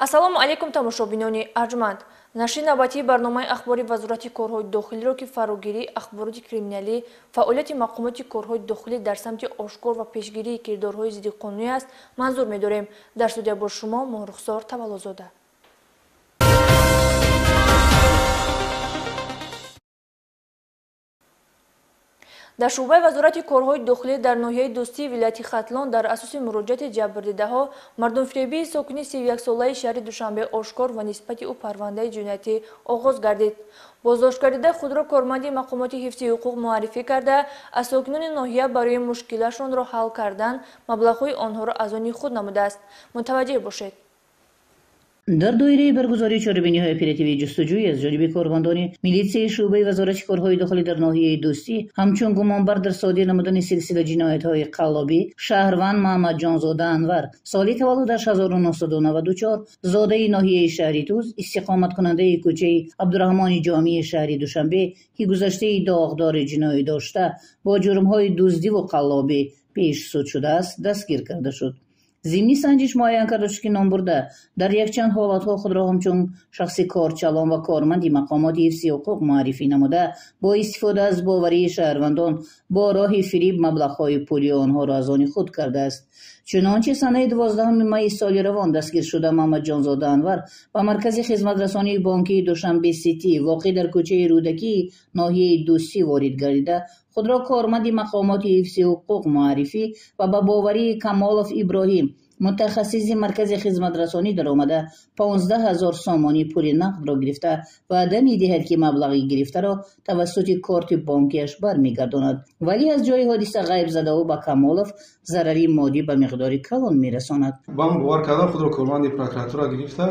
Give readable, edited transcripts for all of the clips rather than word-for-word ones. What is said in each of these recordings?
Ассалому алайкум тамошобинони арҷманд. Нашри навбатии барномаи ахбори Вазорати корҳои дохилиро, ки фарогирии ахбороти криминалӣ, фаъолияти мақомоти корҳои дохилӣ дар самти ошкор ва пешгирии кирдорҳои зиддиқонунӣ аст, манзур медорем. Дар студия бо шумо Моҳрухсор Таваллозода. Дар шӯъбаи Вазорати корҳои дохилӣ дар ноҳияи Дӯстии вилояти Хатлон дар асоси муроҷиати ҷабрдидаҳо мардумфиребии сокини 31-солаи шаҳри Душанбе ошкор ва нисбати ӯ парвандаи ҷиноятӣ оғоз гардид. Боздоштгардида худро корманди мақомоти ҳифзи ҳуқуқ муаррифӣ карда, аз сокинони ноҳия барои мушкилашонро ҳал кардан маблағҳои онҳоро аз они худ намудааст. Мутаваҷҷеҳ бошед. Дар доираи баргузории чорабиниҳои оперативии ҷустуҷӯӣ аз ҷониби кормандони милитсияи шӯъбаи Вазорати корҳои дохилӣ дар ноҳияи Дӯстӣ ҳамчун гумонбар дар содир намудани силсила ҷиноятҳои қаллобӣ шаҳрванд Маҳмадҷонзода Анвар, соли таваллудаш 1994, зодаи ноҳияи шаҳри Туз, истиқоматкунандаи кӯчаи Абдураҳмони Ҷомии шаҳри Душанбе, ки гузаштаи доғдори ҷиноӣ дошта, бо ҷурмҳои дуздиву қаллобӣ пеш суд шудааст, дастгир карда шуд. Зимни санҷиш муайян карда шуд, ки номбурда дар якчанд ҳолатҳо худро ҳамчун шахси корчалон ва корманди мақомоти ҳифзи ҳуқуқ муаррифӣ намуда, бо истифода аз боварии шаҳрвандон бо роҳи фириб маблағҳои пулии онҳоро аз они худ кардааст. Чунончи санаи 12 майи соли равон дастгир шуда Маҳмадҷонзода Анвар ба маркази хизматрасонии бонкии Душанбе Ситӣ воқеъ дар кӯчаи Рӯдакии ноҳияи Дӯстӣ ворид гардида, худро корманди мақомоти ҳифзи ҳуқуқ муаррифӣ ва ба боварии Камолов Иброҳим, мутахассиси маркази хизматрасонӣ даромада, 15 000 сомонӣ пули нақдро гирифта ваъда медиҳад, ки маблағи гирифтаро тавассути корти бонкиаш бармегардонад. Вале аз ҷои ҳодиса ғайб зада ӯ ба Камолов зарари моддӣ ба миқдори калон мерасонад. Ман бовар кардам, худро корманди прокуратура гирифта,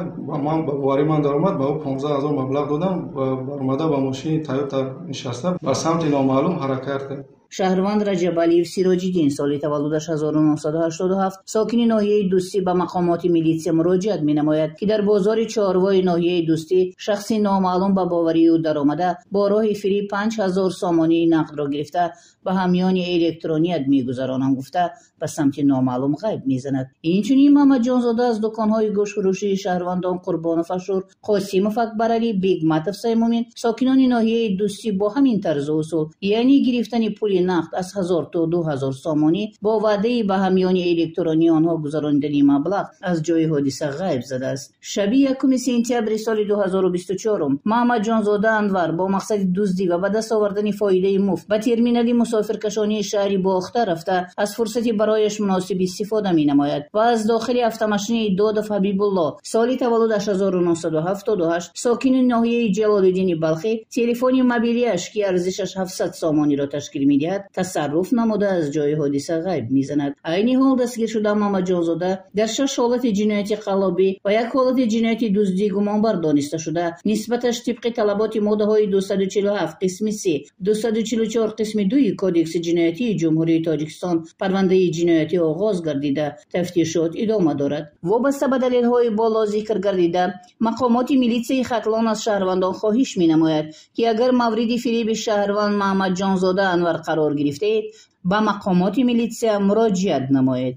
ман ба бовари ман даромад, ба ӯ 15 000 маблағ додам ва баромада ба мошини Тойота нишаста ба самти номаълум ҳаракат кард. Шаҳрванд Раҷабалиев Сироҷиддин, соли таваллудаш 1987, сокини ноҳияи Дӯстӣ ба мақомоти милитсия муроҷиат менамояд, ки дар бозори чорвои ноҳияи Дӯстӣ шахси номаълум ба боварии ӯ даромада, бо роҳи фириб 5000 сомонии нақдро гирифта ба ҳамёни электроният мегузаронам гуфта ба самти номаълум ғайб мезанад. Инчунин Маҳмадҷонзода аз дуконҳои гӯштфурӯшии шаҳрвандон Қурбонов Ашур, Қосимов Акбаралӣ, Бегматов Саймумин, сокинони ноҳияи Дӯстӣ бо ҳамин тарзу усул, яъне гирифтани пули нақд аз 1000 то 2000 сомонӣ бо ваъдаи ба ҳамёни электронии онҳо гузаронидани маблағ аз ҷои ҳодиса ғайб задааст. Шаби 1 сентябри соли 2024 Маҳмадҷонзода Анвар бо мақсади дуздӣ ва ба даст овардани фоидаи муфт ба терминали мусофиркашонии шаҳри Бохта рафта аз фурсати барояш муносиб истифода менамояд ва аз дохили автомошинаи Додов Ҳабибулло, соли таваллудаш 1978, сокини ноҳияи Ҷалолиддини Балхӣ, телефони мобилиаш, ки арзишаш 700 сомониро ташкил медиҳад, тасарруф намуда аз ҷои ҳодиса ғайб мезанад. Айни ҳол дастгир шуда Маҳмадҷонзода дар 6 ҳолати ҷинояти қаллобӣ ва як ҳолати ҷинояти дуздӣ гумонбар дониста шуда, нисбаташ тибқи талаботи моддаҳои 247 қисми 3, 244 қисми 2 Кодекси ҷиноятии Ҷумҳурии Тоҷикистон парвандаи ҷиноятӣ оғоз гардида, тафтишот идома дорад. Вобаста ба далелҳои боло зикр гардида, мақомоти милитсияи Хатлон аз шаҳрвандон хоҳиш менамояд, ки агар мавриди фиреби шаҳрванд Маҳмадҷонзода Анвар қарор гирифтаед, ба мақомоти милитсия муроҷиат намоед.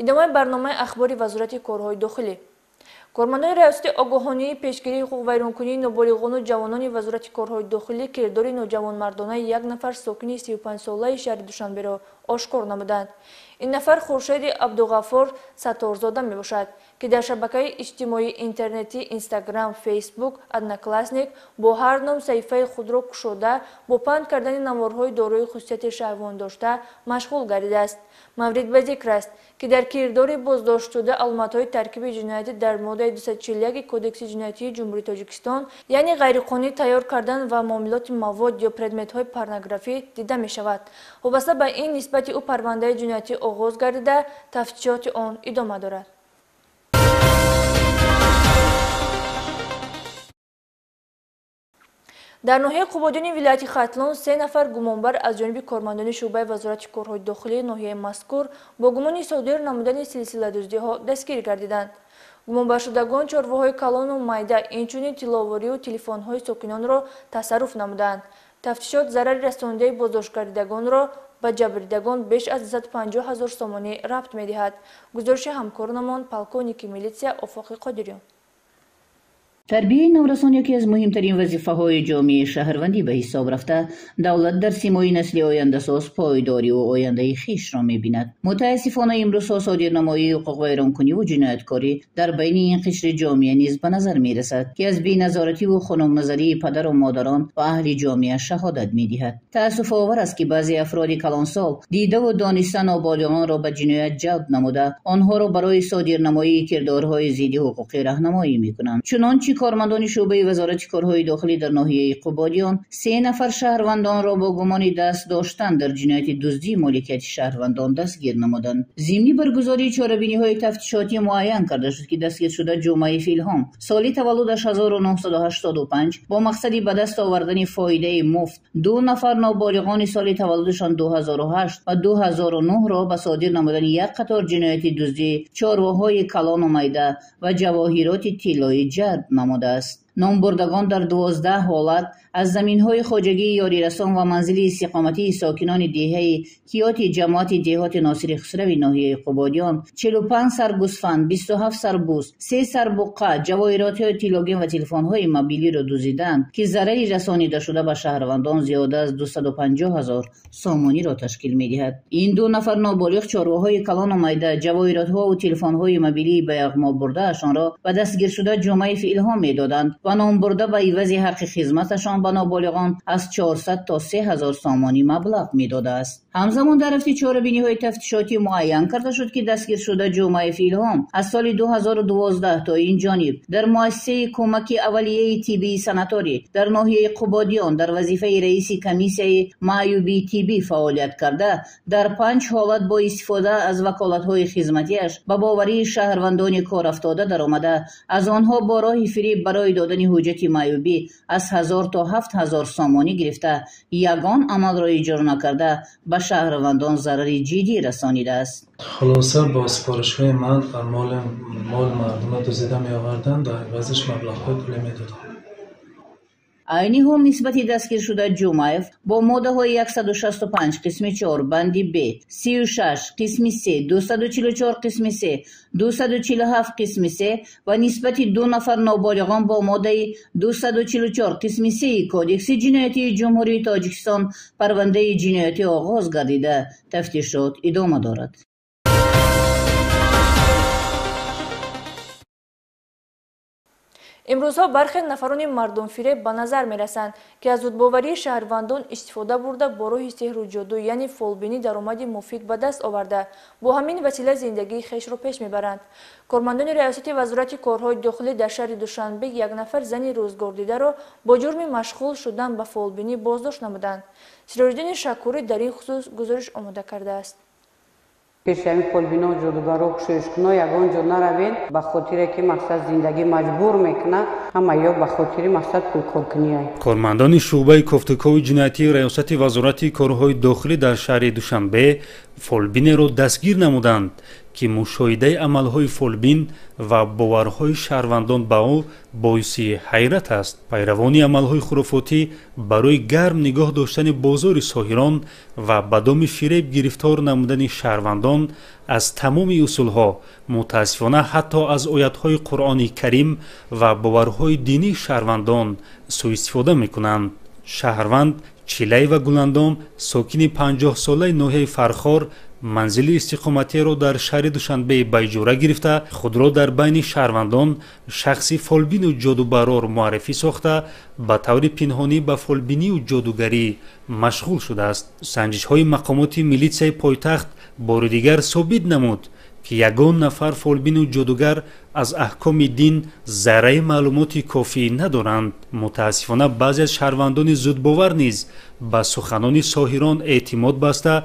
Идомаи барномаи ахбори Вазорати корҳои дохилӣ. Кормандони раёсати огоҳонии пешгирии ҳуқуқвайронкунии ноболиғону ҷавонони Вазорати корҳои дохилӣ кирдори ноҷавонмардонаи як нафар сокини 35-солаи шаҳри Душанберо ошкор намуданд. Ин нафар Хуршеди Абдуғаффор Сатторзода мебошад, ки дар шабакаи иҷтимоии интернетӣ Инстаграм, Фейсбук, Одноклассник бо ҳар ном саҳифаи худро кушода, бо паҳн кардани наворҳои дорои хусусияти шаҳвондошта машғул гардидааст. Маврид ба зикр аст, ки дар кирдори боздоштшуда аломатҳои таркиби ҷиноятӣ дар моддаи 241 Кодекси ҷиноятии Ҷумҳурии Тоҷикистон, яъне ғайриқонунӣ тайёр кардан ва муомилоти мавод ё предметҳои порнографӣ дида мешавад. Вобаста ба ин нисбати ӯ парвандаи ҷиноятӣ оғоз гардида, тафтишоти он идома дорад. Дар ноҳияи Қубодиёни вилояти Хатлон 3 нафар гумонбар аз ҷониби кормандони шӯъбаи Вазорати корҳои дохилии ноҳияи мазкур бо гумони содир намудани силсиладуздиҳо дастгир гардиданд. Гумонбаршудагон чорвоҳои калону майда, инчунин тилловорию телефонҳои сокинонро тасарруф намуданд. Тафтишот зарари расондаи боздоштгардидагонро Ба ҷабрдидагон беш аз 250 ҳазор сомонӣ рабт медиҳад. Гузориши ҳамкоронамон полковники милитсия Офоқи Қодириён. Тарбияи наврасон яке аз муҳимтарин вазифаҳои ҷомеаи шаҳрвандӣ ба ҳисоб рафта, давлат дар симои насли ояндасоз пойдориву ояндаи хешро мебинад. Мутаассифона, имрӯзҳо содирнамоии ҳуқуқвайронкуниву ҷинояткорӣ дар байни ин қишри ҷомеа низ ба назар мерасад, ки аз беназоративу хунукназарии падару модарон ва аҳли ҷомеа шаҳодат медиҳад. Таассуфовар аст, ки баъзе афроди калонсол дидаву дониста ноболиғонро ба ҷиноят ҷалб намуда, онҳоро барои содирнамоии кирдорҳои зидди ҳуқуқӣ раҳнамоӣ мекунанд. Чунончи кормандони шӯъбаи Вазорати корҳои дохилӣ дар ноҳияи Қубодиён се нафар шаҳрвандонро бо гумони даст доштан дар ҷинояти дуздии моликияти шаҳрвандон дастгир намуданд. Зимни баргузории чорабиниҳои тафтишотӣ муайян карда шуд, ки дастгиршуда Ҷумъаев Илҳом соли таваллудаш 1985 бо мақсади ба даст овардани фоидаи муфт ду нафар ноболиғони соли таваллудашон 2008 ва 2009-ро ба содир намудани як қатор ҷинояти дуздии чорвоҳои калону майда ва ҷавоҳироти тиллоӣ ҷалб намудааст. Номбурдагон дар 12 ҳолат аз заминҳои хоҷагии ёрирасон ва манзили истиқоматии сокинони деҳаи Киёти ҷамоати деҳоти Носири Хусрави ноҳияи Қубодиён 45 сар гӯсфанд, 27 сар буз, 3 сар буққа, ҷавоҳиротҳои тиллогин ва телефонҳои мобилиро дуздиданд, ки зарари расонидашуда ба шаҳрвандон зиёда аз 250 ҳазор сомониро ташкил медиҳад. Ин ду нафар ноболиғ чорвоҳои калону майда, ҷавоҳиротҳову телефонҳои мобилии ба яғмо бурдаашонро ба дастгиршуда Ҷумъаев Илҳом медоданд ва номбурда ба ивази ҳаққи хизматашон ба ноболиғон аз 400 то 3000 сомонӣ маблағ медодааст. Ҳамзамон дар рафти чорабиниҳои тафтишотӣ муайян карда шуд, ки дастгиршуда Ҷумъаев Илҳом аз соли 2012 то ин ҷониб дар муассисаи кӯмаки аввалияи тиббии санаторӣ дар ноҳияи Қубодиён дар вазифаи раиси комиссияи маъюбии тиббӣ фаъолият карда, дар 5 ҳолат бо истифода аз ваколатҳои хизматиаш ба боварии шаҳрвандони корафтода даромада, аз онҳо бо роҳи фиреб барои додани ҳуҷҷати маъюбӣ аз 1000 то 7000 сомонӣ гирифта, ягон амалро иҷро накарда, ба шаҳрвандон зарари ҷиддӣ расонидааст. Хулоса, бо супоришҳои ман моли мардумро дуздида меоварданд, дар ивазаш маблағҳои пулӣ медоданд. Айни ҳол нисбати дастгиршуда Ҷумъаев бо моддаҳои 165 қисми 4 банди Б, 36 қисми 3, 244 қисми 3, 247 қисми 3 ва нисбати ду нафар ноболиғон бо моддаи 244 қисми 3 Кодекси ҷиноятии Ҷумҳурии Тоҷикистон парвандаи ҷиноятӣ оғоз гардида, тафтишот идома дорад. Имрӯзҳо бархе нафарони мардумфиреб ба назар мерасанд, ки аз зудбоварии шаҳрвандон истифода бурда бо роҳи сеҳру ҷоду, яъне фолбинӣ даромади муфид ба даст оварда, бо ҳамин васила зиндагии хешро пеш мебаранд. Кормандони Раёсати Вазорати корҳои дохилӣ дар шаҳри Душанбе як нафар зани рӯзгордидаро бо ҷурми машғул шудан ба фолбинӣ боздошт намуданд. Сироҷиддини Шакурӣ дар ин хусус гузориш омода кардааст. Пеши ҳамин фолбино, ҷодугаро, кушоишкуно ягон ҷо наравед, ба хотире ки мақсад зиндагӣ маҷбур мекунад, ҳама ё ба хотири мақсад пулкоркунӣ. Кормандони шӯъбаи кофтукови ҷиноятии Раёсати Вазорати корҳои дохилӣ дар шаҳри Душанбе фолбинеро дастгир намуданд, ки мушоҳидаи амалҳои фолбин ва боварҳои шаҳрвандон ба ӯ боиси ҳайрат аст. Пайравони амалҳои хурофотӣ барои гарм нигоҳ доштани бозори соҳирон ва ба доми фиреб гирифтор намудани шаҳрвандон аз тамоми усулҳо, мутаассифона ҳатто аз оятҳои Қуръони Карим ва боварҳои динии шаҳрвандон сӯистифода мекунанд. Шаҳрванд Чилаева Гуландом, сокини 50-солаи ноҳияи Фархор, манзили истиқоматиро дар шаҳри Душанбе ба иҷора гирифта, худро дар байни шаҳрвандон шахси фолбину ҷодубарор муаррифӣ сохта, ба таври пинҳонӣ ба фолбинию ҷодугарӣ машғул шудааст. Санҷишҳои мақомоти милитсияи пойтахт бори дигар собит намуд, ки ягон нафар фолбину ҷодугар аз аҳкоми дин зарраи маълумоти кофӣ надоранд. Мутаассифона, баъзе аз шаҳрвандони зудбовар низ ба суханони соҳирон эътимод баста,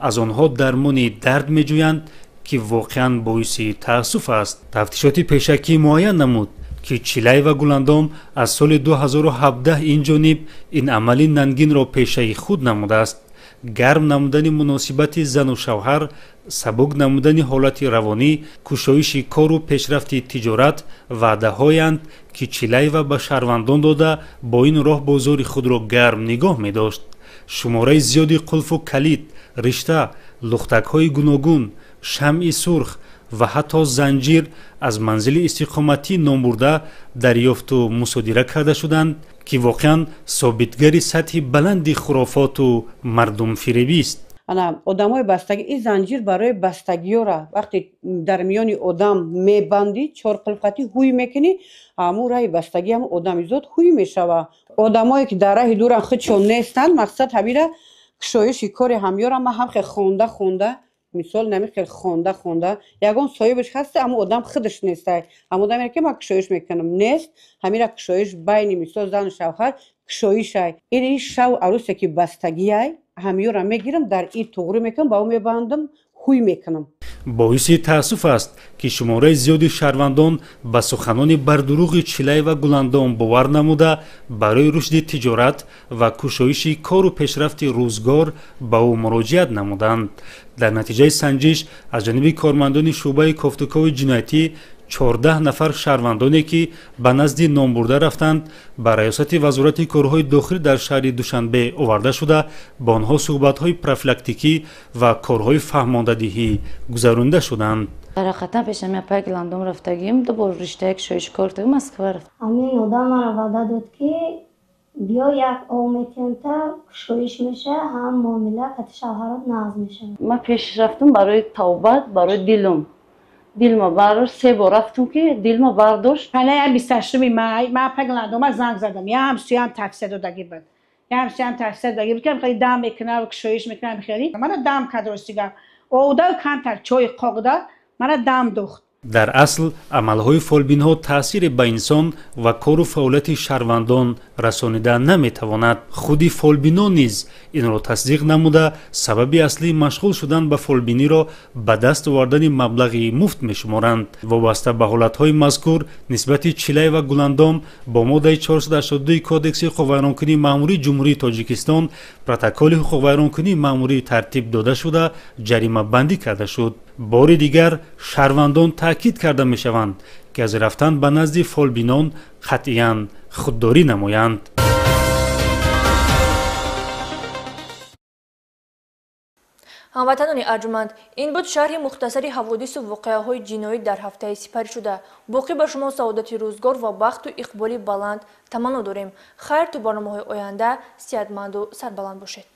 аз онҳо дармони дард меҷӯянд, ки воқеан боиси таассуф аст. Тафтишоти пешакӣ муайян намуд, ки Чилаева Гуландом аз соли 2017 ин ҷониб ин амали нангинро пешаи худ намудааст. Гарм намудани муносибати зану шавҳар, сабук намудани ҳолати равонӣ, кушоиши кору пешрафти тиҷорат ваъдаҳоянд, ки Чилаева ба шаҳрвандон дода, бо ин роҳ бозори худро гарм нигоҳ медошт. Шумораи зиёди қулфу калид, ришта, лухтакҳои гуногун, шамъи сурх ва ҳатто занҷир аз манзили истиқоматӣ номбурда дарёфту мусодира карда шуданд, ки воқеан собитгари сатҳи баланди хурофоту мардумфиребист. Ана одамои бастагӣ, ин занҷир барои бастагиёра вақте дар миёни одам мебандӣ, чор қулфқатӣ ҳуй мекунӣ, ҳамун раҳи бастагӣ ҳам одамизод ҳуй мешава. Одамое ки дар раҳи дуран худшон нестанд, мақсад ҳамира кушоиши кори ҳамёра ман ҳам хел хонда хонда, мисол нами хел хонда хонда, ягон соҳибаш ҳаста, ҳамун одам худаш нестай. Ҳамун одаме ки ман кушоиш мекунам нест, ҳамира кушоиш байни мисол зану шавҳар кушоишай. Ин шав арусе ки бастагиай, ҳамёра мегирам, дар ин туғрӣ мекунам, ба ӯ мебандам, ҳуй мекунам. Боиси таассуф аст, ки шумораи зиёди шаҳрвандон ба суханони бардурӯғи Чилаева Гуландом бовар намуда, барои рушди тиҷорат ва кушоиши кору пешрафти рӯзгор ба ӯ муроҷиат намуданд. Дар натиҷаи санҷиш аз ҷониби кормандони шӯъбаи кофтукови ҷиноятӣ 14 нафар шаҳрвандоне, ки ба назди номбурда рафтанд, ба раёсати Вазорати корҳои дохилӣ дар шаҳри Душанбе оварда шуда, ба онҳо суҳбатҳои профилактикӣ ва корҳои фаҳмондадиҳӣ гузаронида шуданд. Дар ҳақиқатан пешам апай Гуландом рафтагим, ду бор риштаи кушоишкор рафтагим, Москва рафтам. Ҳамин одам маро ваъда дод, ки биё як ов метиҳем, та кушоиш меша, ҳам муомила кати шавҳарот нағз мешавад. Ман пеш рафтам барои тавбат, барои дилум. Дилма бардошт, се бор рафтам ки дилма бардошт. Палая 28 май ман апай Гуландома занг задам. Я ҳамсоям тавсия додагӣ буд. Я ҳамсоям тавсия додагӣ буд, ки хеле дам мекунам, кушоиш мекунам, хеле. Мана дам кард ростига. Овда камтар чой қоғда, мана дам духт. Дар асл амалҳои фолбинҳо таъсире ба инсон ва кору фаъолияти шаҳрвандон расонида наметавонад. Худи фолбинон низ инро тасдиқ намуда, сабаби аслии машғул шудан ба фолбиниро ба даст овардани маблағи муфт мешуморанд. Вобаста ба ҳолатҳои мазкур нисбати Чилаева Гуландом бо моддаи 482 Кодекси ҳуқуқвайронкунии маъмурии Ҷумҳурии Тоҷикистон протоколи ҳуқуқвайронкунии маъмурӣ тартиб дода шуда, ҷаримабандӣ карда шуд. Бори дигар шаҳрвандон таъкид карда мешаванд, ки аз рафтан ба назди фолбинон қатъиян худдорӣ намоянд. Ҳамватанони арҷманд, ин буд шарҳи мухтасари ҳаводису воқеаҳои ҷиноӣ дар ҳафтаи сипаришуда. Боқӣ ба шумо саодати рӯзгор ва бахту иқболи баланд таманно дорем. Хайр, то барномаҳои оянда сиҳатманду сарбаланд бошед.